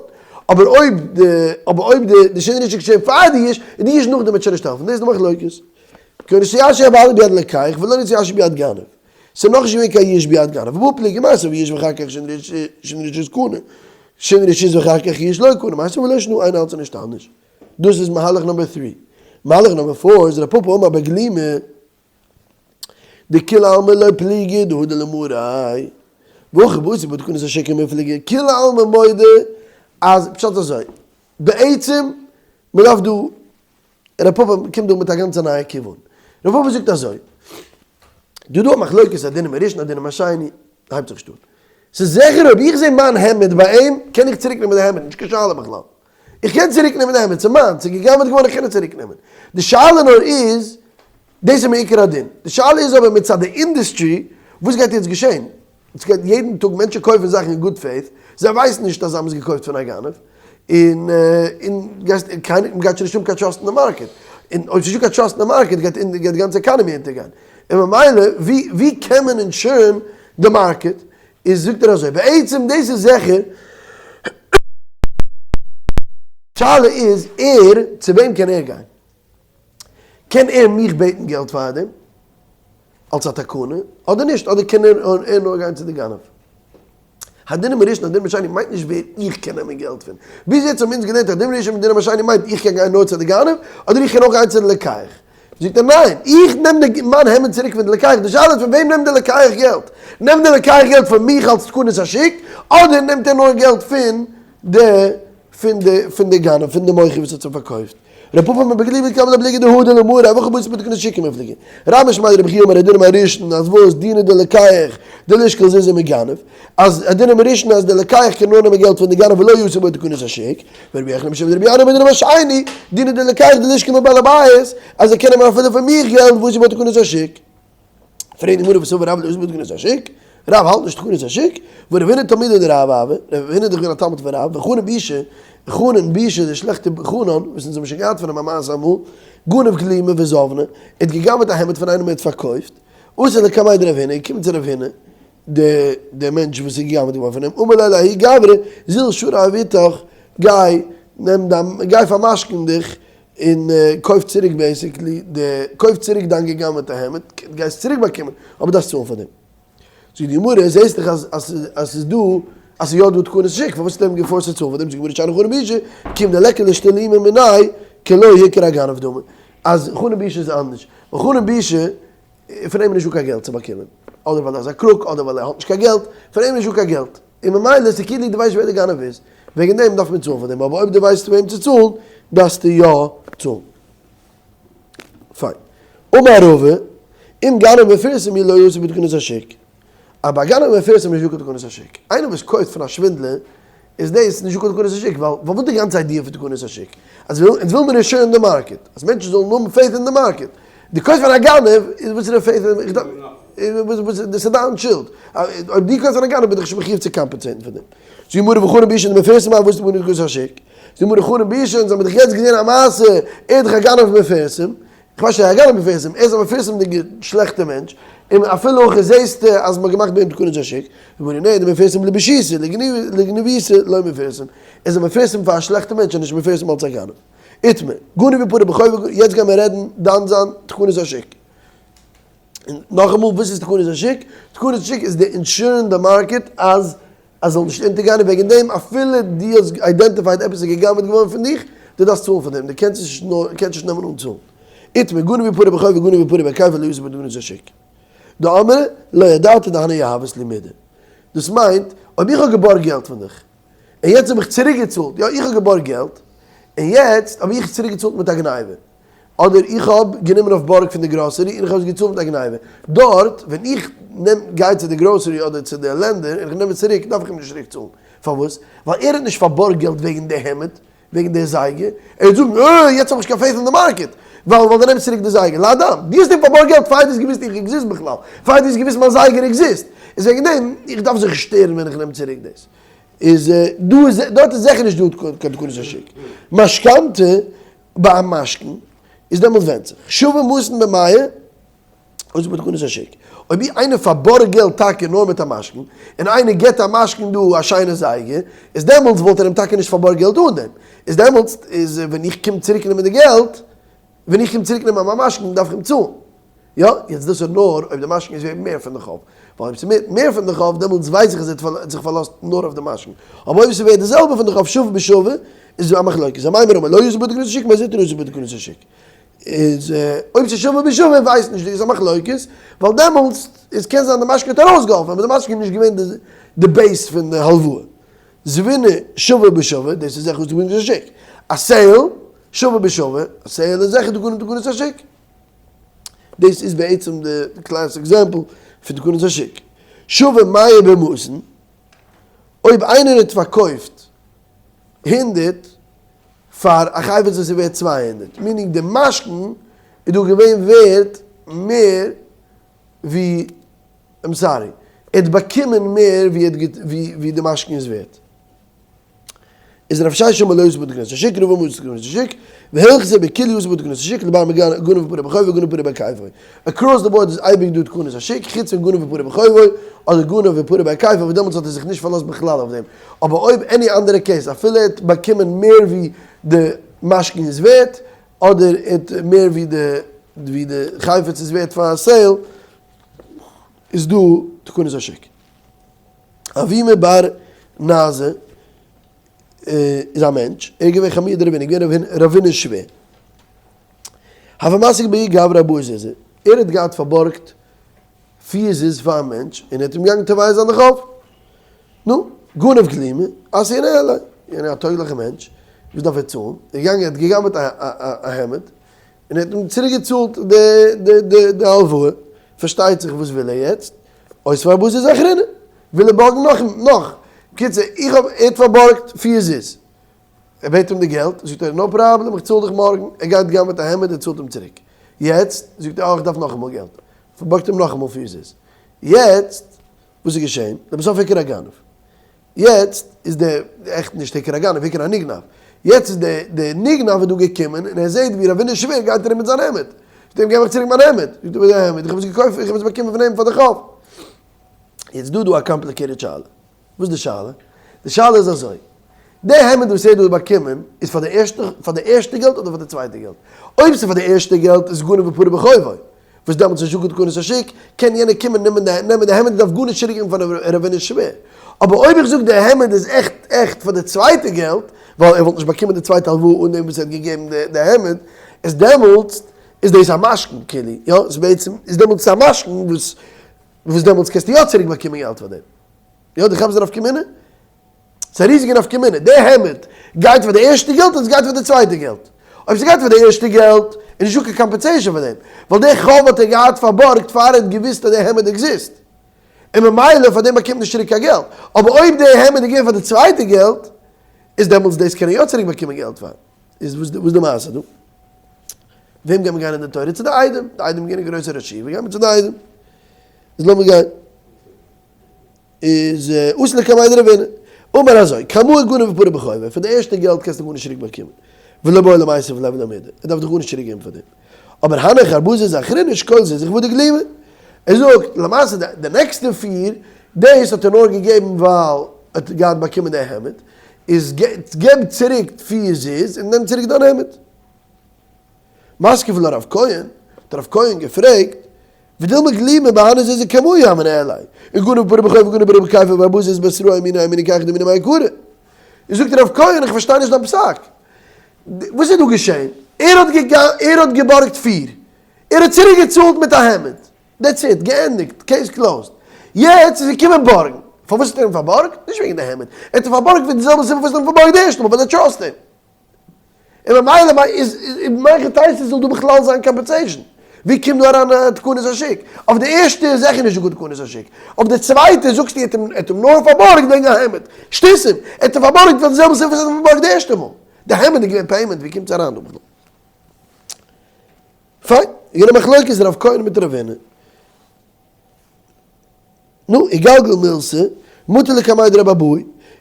אבער אויב די אבער אויב די די שינוי רשות איז געשען פאר די יאוש, איז די יאוש נאכדעם וועט שוין נישט העלפן. דאס איז די מחלוקת. כגון שנתייאשו הבעלים ביד לוקח ולא נתייאשו ביד גנב. ס'איז נאכנישט געווען קיין יאוש ביד גנב, ובא פליגי מעשה ויאוש ואחר כך שינוי רשות קנה, שינוי רשות ואחר כך יאוש לא קנה, מעשה ולא שנו איינער האלט זיך נישט אנדערש. דאס איז מהלך number three. מהלך number four איז רב פפא אמר בגלימא דכולי עלמא לא פליגי דהדר למריה והכא באתי בתקנת השוק קמיפלגי כולי עלמא מודה אז פשט אזוי בעצם מ'דארף דא רב פפא קומט דא מיט א גאנצע נייע כיוון. רב פפא זאגט אזוי, דא דא א מחלוקת הדין עם הראשון הדין עם השני, הייבט זיך נישט אן. ס'איז זיכער אויב איך זע מיין העמד ביי אים, קען איך צוריק נעמען די העמד, נישט קיין שאלה בכלל. איך קען צוריק נעמען די העמד, ס'איז מיינס, ס'איז גע'גנב'עט געווארן איך קען עס צוריק נעמען. די שאלה נאר איז, דאס איז מעיקר הדין. די שאלה איז אבער מצד די אינדוסטרי, וואס גייט יעצט געשען? עס גייט יעדן טאג מענטשן קויפן זאכן אין good faith, זיי ווייסן נישט אז זיי האבן עס געקויפט פון א גנב, און און גייסט קיינער מ'גייט שוין נישט האבן קיין trust אין די מארקעט, און אויב ס'נישטא קיין trust אין די מארקעט גייט גייט די גאנצע עקאנעמי אונטערגיין, און ממילא ווי ווי קען מען insure ן די מארקעט, איז זאגט ער אזוי, בעצם דאס איז זיכער, שאלה איז ער צו וועם קען ער גיין? קען ער מיך בעטן געלט פאר דעם אלס א תקנה אדער נישט? אדער קען ער נאר גיין צו די גנב? הדין עם הראשון הדין עם השני מיינט נישט ווער איך קען נעמען געלט פון. ביז יעצט האבן אונז געלערנט הדין עם הראשון הדין עם השני מיינט איך קען גיין נאר צו די גנב אדער איך קען אויך גיין צו די לוקח. זאגט ער ניין, איך נעם די מיין העמד צוריק פון די לוקח, די שאלה איז פון וועם נעמט די לוקח געלט? נעמט די לוקח געלט פון מיך אלס תקנת השוק אדער נעמט ער נאר געלט פון די פון די פון די גנב פון די מוכר וואס האט אים פארקויפט. ר' פפא אמר בגלימא דכולי עלמא לא פליגי דהדר למריה והכא באתי בתקנת השוק קמיפלגי. רבה משמיה דרבי חייא אמר הדין עם הראשון אז וואס דינא דלוקח דלישקול זוזי מגנב אז הדין עם הראשון אז די לוקח קען נאר נעמען געלט פון די גנב ולא יעשה בו תקנת השוק ורבי יוחנן משמיה דרבי ינאי אמר הדין עם השני דינא דלוקח דלישקול מבעל הבית אז ער קען נעמען אפילו פון מיך געלט ואתי בתקנת השוק. פרעגט די גמרא וסבר רב לא יעשה בו תקנת השוק? רב האלט נישט תקנת השוק, והא רב הונא תלמידו דרב הוה, רב הונא איז דאך געווען א תלמיד פון רב, וחנן בישא, חנן בישא דער שלעכטער חנן, וואס אונז האבן שוין געהאט פון אים א מעשה אמאל, גנב גלימא וזבנה, ער האט גע'גנב'עט א העמד פון איינעם און ער האט פארקויפט, אתא לקמיה דרב הונא, איז געקומען צו רב הונא, דער מענטש וואס איז גע'גנב'עט געווארן פון אים, אמר ליה לההוא גברא, זיל שרי עביטך, גיי נעם דיין, גיי פארמשכון דיך, און קויף צוריק basically די, קויף צוריק דיין גע'גנב'עטע העמד, גייסט צוריק באקומען, אבער דארפסט צאלן פאר דעם. זאגט די גמרא, זעסט דאך אז אז ס'איז דא, אז ס'איז יא דא תקנת שוק, פארוואס האט ער אים געפארסט צו צאלן פאר דעם? זאגט די גמרא, שאני חנן בישא, כיון דליכא לאשתלומי מיניה, כלא הכיר הגנב דמי, אז חנן בישא איז אנדערש, ווייל חנן בישא, פון אים איז נישטא קיין געלט צו באקומען, אדער ווייל ער איז א crook, אדער ווייל ער האט נישט קיין געלט, פון אים איז נישטא קיין געלט, און ממילא ס'איז כאילו דו ווייסט ווער דער גנב איז, וועגן דעם דארף מען צאלן פאר דעם, אבער אויב דו ווייסט וועם צו צאלן, דארפסטו יא צאלן. פיין. אמר רבא, אם גנב מפורסם הוא לא עשה בתקנת השוק. אז ביי גנב מפורסם איז נישטא קיין תקנת השוק. איינער וואס קויפט פון א שווינדלער איז דאס נישטא קיין תקנת השוק, ווייל וואס איז די גאנצע idea פון תקנת השוק? אז אונז וויל מיר insure ן די market, אז מענטשן זאלן האבן faith אין די market. דו קויפסט פון א גנב, איז וואס איז די faith אין, דאס איז דיין שולד. אויב דו קויפסט פון א גנב בין איך נישט מחויב צו compensate ן פאר דעם. זאגט די גמרא וחנן בישא דמפורסם הוה הוה אתא בתקנת השוק. זאגט די גמרא חנן בישא אונז האבן דאך יעצט געזען א מעשה, ער איז דאך א גנב מפורסם, איך ווייס נישט א גנב מפורסם, ער איז א מפורסם'דיגע שלעכטע מענטש, און אפילו הכי זעסטו אז מ'האט געמאכט ביי אים תקנת השוק, זאגט די גמרא נע, דמפורסם לבישותא, לגניבותא לא מפורסם, ער איז א מפורסם פאר א שלעכטע מענטש און נישט מפורסם אלס א גנב. איתמר, גנב ופרע בחובו, יעצט גיימיר רעדן דן זיין תקנת השוק. און נאכאמאל וואס איז תקנת השוק? תקנת השוק איז די insure ן די market אז אז זאל נישט אונטערגיין און וועגן דעם אפילו דו האסט identified עפעס איז גע'גנב'עט געווארן פון דיך, דו דארפסט צאלן פאר דעם, דו קענסט נישט נאר קענסט נישט נעמען אן צאלן. איתמר, גנב ופרע בחובו גנב ופרע בהיקפו לא אתי בתקנת השוק. דאמרי, לא ידעתי דהני יהבת לי מידי. דאס מיינט, אויב איך האב געבארגט געלט פון דיך, און יעצט האב איך צוריק געצאלט, יא איך האב געבארגט געלט, און יעצט האב איך צוריק געצאלט מיט א גניבה. אדער איך האב גענומען אויף בארג פון די גראסערי און איך האב עס געצאלט מיט א גניבה. דארט ווען איך נעם גיי צו די גראסערי אדער צו די lender און איך נעם עס צוריק דארף איך אים נישט צוריק צאלן. פארוואס? ווייל ער האט נישט פארבארגט געלט וועגן די העמד, וועגן די זייגער. ער וועט זאגן אה יעצט האב איך נישט קיין faith אין די market ווייל ווייל דו נעמסט צוריק די זייגער. לאדם, דו האסט אים פארבארגט געלט פאר דו האסט געוואוסט איך exist בכלל. פאר דו האסט געוואוסט מיין זייגער exist. איז וועגן דעם איך דארף זיך שטערן ווען איך נעם צוריק דאס. איז דא איז דארט איז זיכער נישט דא קיין תקנת השוק. משכנתא ביי א משכון איז דעמאלטס ווענדט זיך. שווה מאתין במאה אתי בתקנת השוק. אויב איינער פארבארגט געלט טאקע נאר מיט א משכון, און איינער געבט א משכון דא א שיינע זייגער, איז דעמאלטס וואלט ער אים טאקע נישט פארבארגט געלט אן דעם. איז דעמאלטס איז ווען איך קום צוריק נעמען די געלט, ווען איך קום צוריק נעמען מיין משכון דארף איך אים צאלן. יא, יעצט דאס איז נאר אויב די משכון איז ווערט מער פון די חוב, ווייל אויב ס'איז ווערט מער פון די חוב דעמאלטס ווייס איך אז ער האט זיך פארלאזט נאר אויף די משכון, אבער אויב ס'איז ווערט די זעלבע פון די חוב שווה בשווה איז דא א מחלוקת, אמימר אמר לא אתי בתקנת השוק מר זוטרא אתי בתקנת השוק. איז אויב ס'איז שווה בשווה ווייסט נישט איז א מחלוקת, ווייל דעמאלטס איז קען זיין די משכון האט ארויסגעהאלפן אבער די משכון איז נישט געווען די base פון די הלוואה. זבינא שווה בשווה, דאס איז זיכער תקנת השוק. א sale שווה בשווה, א sale איז זיכער תקנת השוק. דאס איז בעצם די classic example פון תקנת השוק. שווה מאה במאתין, אויב איינער האט פארקויפט הונדערט פאר א חפץ וואס איז ווערט 200, meaning די משכון איז דא געווען ווערט מער ווי, I'm sorry, ער האט באקומען מער ווי די משכון איז ווערט. איז רב ששת אמר לא אתי בתקנת השוק, רבא אמר אתי בתקנת השוק, והלכתא בכולהו אתי בתקנת השוק, לבר מגנב ופרע בחובו וגנב ופרע בהיקפו. Across the board איז אייביג דא תקנת השוק, חוץ פון גנב ופרע בחובו, אדער גנב ופרע בהיקפו, וואס דעמאלטס האט ער זיך נישט פארלאזט בכלל אויף דעם. אבער אויב any אנדערע case, אפילו ער האט באקומען מער ווי די משכון איז ווערט, אדער ער האט מער ווי די ווי די חפץ איז ווערט פאר א sale, איז דא תקנת השוק. אבימי בר נזא איז א מענטש, ער איז געווען חמוה דרב הונא, געווען רב הונא'ס שווער. הוה מסיק בההוא גברא ארבעה זוזי, ער האט געהאט פארבארגט פיר זוז פאר א מענטש, און ער האט אים געגאנגען תובע זיין די חוב. נו, גנב גלימא, אתא ינהי ליה, יענער א טויגליכער מענטש, וואס דארף ער צאלן? ער איז געגאנגען, ער האט גע'גנב'עט א העמד, און ער האט אים צוריק געצאלט די הלוואה, פארשטייט זיך וואס וויל ער יעצט? אותיב ארבעה זוזי אחריני, וויל ער בארגן נאך נאך, בקיצור איך האב, ער האט פארבארגט פיר זוז, ער בעט אים די געלט, זאגט ער no problem איך צאל דיך מארגן, ער גייט גנב'עט א העמד ער צאלט אים צוריק, יעצט זאגט ער אה איך דארף נאכאמאל געלט, פארבארגט אים נאכאמאל פיר זוז, יעצט. וואס איז געשען? לבסוף הכיר הגנב. יעצט איז דער, עכט נישט הכיר הגנב, הכיר הנגנב. יעצט איז דער דער נגנב איז דא געקומען און ער זעט ווי רב הונא שווער גייט ארום מיט זיין העמד. זאגט ער אים געב מיך צוריק מיין העמד. זאגט ער וואס די העמד? איך האב עס געקויפט, איך האב עס באקומען פון אים פאר די חוב. יעצט דא דא א complicated שאלה. וואס איז די שאלה? די שאלה איז אזוי. די העמד וואס ער האט דא באקומען איז פאר די ערשטע פאר די ערשטע געלט אדער פאר די צווייטע געלט? אויב ס'איז פאר די ערשטע געלט איז גנב ופרע בחובו. וואס דעמאלטס איז נישטא קיין תקנת השוק, קען יענער קומען נעמען די נעמען די העמד און דארף גארנישט צוריק געבן פאר רב הונא שווער. אבער אויב איך זאג די העמד איז עכט עכט פאר די צווייטע געלט, ווייל ער וואלט נישט באקומען די צווייטע הלוואה אן דעם וואס ער האט געגעבן די העמד, איז דעמאלטס איז דאס א משכון כאילו, יא, איז בעצם איז דעמאלטס א משכון וואס וואס דעמאלטס קענסטו יא צוריק באקומען געלט פאר דעם. יא, דו כאפסט די נפקא מינה? ס'איז א ריזיגע נפקא מינה, די העמד גייט פאר די ערשטע געלט אדער ס'גייט פאר די צווייטע געלט? אויב ס'גייט פאר די ערשטע געלט איז נישטא קיין compensation פאר דעם, ווייל די חוב האט ער געהאט פארבארגט פאר ער האט געוואוסט אז די העמד exist, און ממילא פאר דעם באקומט נישט צוריק קיין געלט, אבער אויב די העמד איז געווען פאר די צווייטע געלט, איז דעמאלטס דאס קען ער יא צוריק באקומען געלט פאר. איז וואס איז די מעשה דא? וועם גייט מען גיין אין די תורה? צו די איידעם, די איידעם איז געווען א גרויסע ראש ישיבה, גייט מען צו די איידעם. איז לאמיר גיין. איז אתא לקמיה דרב הונא. אמר אזוי, קמאי גנב ופרע בחובו, פון די ערשטע געלט קענסטו גארנישט צוריק באקומען, ולא בעי למיתב ליה ולא מידי, ער דארף דיך גארנישט צוריק געבן פאר דעם. אבער הנך ארבעה זוזי אחריני שקול זוזי והדר גלימא. ער זאגט, למעשה די נעקסטע פיר, דאס האט ער נאר געגעבן ווייל ער האט געהאט באקומען די העמד, איז געב צוריק פיר זוז און נעם צוריק דיין העמד. מתקיף לה רב כהן, האט רב כהן געפרעגט, ודילמא גלימא בהני זוזי קמאי הוה ניהליה, און גנב ופרע בחובו וגנב ופרע בכפל וארבעה זוזי בתראי אמינא אמינא כי היכי דמינהו מעיקרא. זאגט רב כהן איך פארשטיי נישט דיין פסק. וואס איז דא געשען? ער האט ער האט געבארגט פיר, ער האט צוריק געצאלט מיט א העמד, that's it, געענדיגט, case closed. יעצט איז ער געקומען בארגן. פארוואס האט ער אים פארבארגט? נישט וועגן די העמד, ער האט אים פארבארגט וועגן די זעלבע סיבה פארוואס ער האט אים פארבארגט די ערשטע מאל, ווייל ער trust אים. און ממילא איז מהיכי תיתי זאל דא בכלל זיין compensation? ווי קומט דא אריין תקנת השוק? אויף די ערשטע איז זיכער נישט דא תקנת השוק, אויף די צווייטע זאגסטו ער האט אים נאר פארבארגט וועגן א העמד, שטותים! ער האט אים פארבארגט פאר די זעלבע סיבה וואס ער האט אים פארבארגט די ערשטע מאל, די העמד איז געווען payment, ווי קומט עס אריין דא בכלל? פיין, איז געווען א מחלוקת רב כהן מיט רב הונא. נו, איגלגל מילתא, מטא לקמיה דרבי אבהו,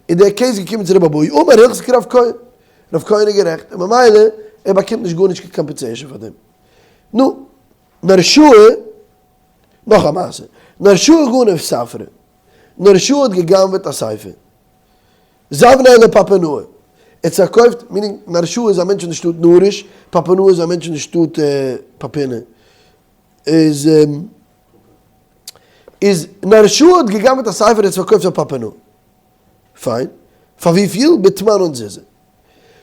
איז דער case געקומען צו רבי אבהו, אמר הלכתא כרב כהן, רב כהן איז גערעכט, און ממילא ער באקומט נישט גארנישט קיין compensation פאר דעם. נו, נרשאה, נאך א מעשה, נרשאה גנב ספרא, נרשאה האט גע'גנב'עט א ספר, זבניה לפפנאה, ער האט עס פארקויפט, meaning נרשאה איז א מענטש פון די שטאט נרש, פפנאה איז א מענטש פון די שטאט פפונא, איז איז נרשאה האט געגנבעט א ספר און עס פארקויפט פאר פפונאה. פיין. פאר וויפיל? בתמנן זוזי.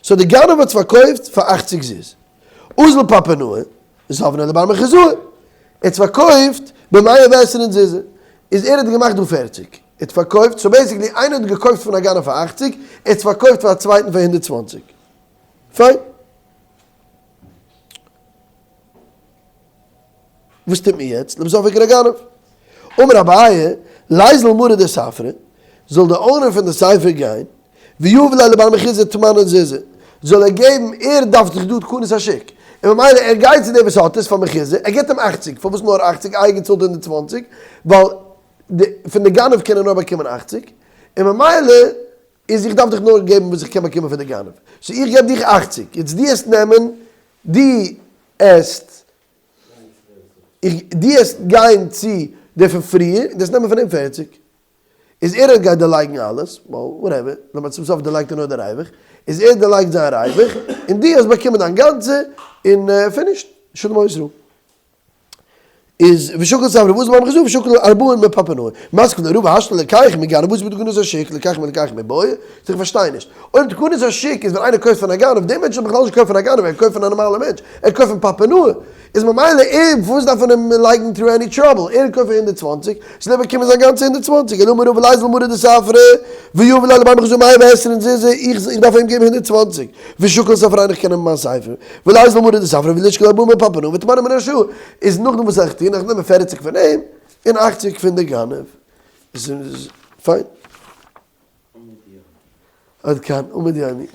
so די גנב האט עס פארקויפט פאר אכציג זוז. אזל פפונאה, זבניה לבר מחוזא. ער האט עס פארקויפט במאה ועשרין זוזי. איז ער האט געמאכט דא פערציג. ער האט פארקויפט, so basically איינער האט געקויפט פון א גנב פאר אכציג, ער האט עס פארקויפט פאר א צווייטן פאר 120. פיין. וואס טוט מען יעצט? לבסוף הכיר הגנב. אמר אביי, ליזיל מרא דספרא, זאל די owner פון די ספר גיין, ויהיב ליה לבר מחוזא תמנן זוזי, זאל ער געבן, ער דארף דאך דא תקנת השוק, און ממילא ער גייט צו דער וואס האט עס פאר מחוזא, ער געבט אים אכציג, פארוואס נאר אכציג, איי ער געצאלט 120, ווייל פון די גנב קען ער נאר באקומען אכציג, און ממילא איז איך דארף דיך נאר געבן וואס איך קען באקומען פון די גנב, so איך געב דיך אכציג, יעצט דו עסט נעמען, דו עסט איך דו עסט גיין צו דער פון פריער און דו עסט נעמען פון אים פערציג, איז ער גייט דערלייגן אלעס, ווייל whatever, למעשה צום סוף דערלייגט ער נאר די ריווח, איז ער דערלייגט זיין ריווח, און דו האסט באקומען דיין גאנצע, און finished, שלום על ישראל. איז ושקל ספרא וואס האבן געזאגט ושקל ארבעים מפפונאה מתקיף לה רבא השתא לוקח מגנב וואס איז מיט תקנת השוק לוקח מלוקח מיבעיא איך פארשטיי נישט אויב תקנת השוק איז ווען איינער קויפט פון א גנב דער מענטש האט בכלל נישט געקויפט פון א גנב ער האט געקויפט פון א נארמאלע מענטש ער האט געקויפט פון פפונאה איז ממילא ער וואס דארף מען אים לייגן through any trouble ער האט געקויפט פאר 120 זאל ער באקומען זיין גאנצע 120 אלא אמר רבא ליזיל מרא דספרא ויהיב ליה לבר מחוזא מאה ועשרין זוזי איך דארף אים געבן 120 ושקיל ספריה איך קען נעמען מיין ספר וליזיל מרא דספרא ולישקול ארבעים מפפונאה ותמנן מנרשאה איז נאכדעם וואס איך טוה איך נעם פערציג פון אים און אכציג פון די גנב איז פיין. עד כאן, עמוד יומי.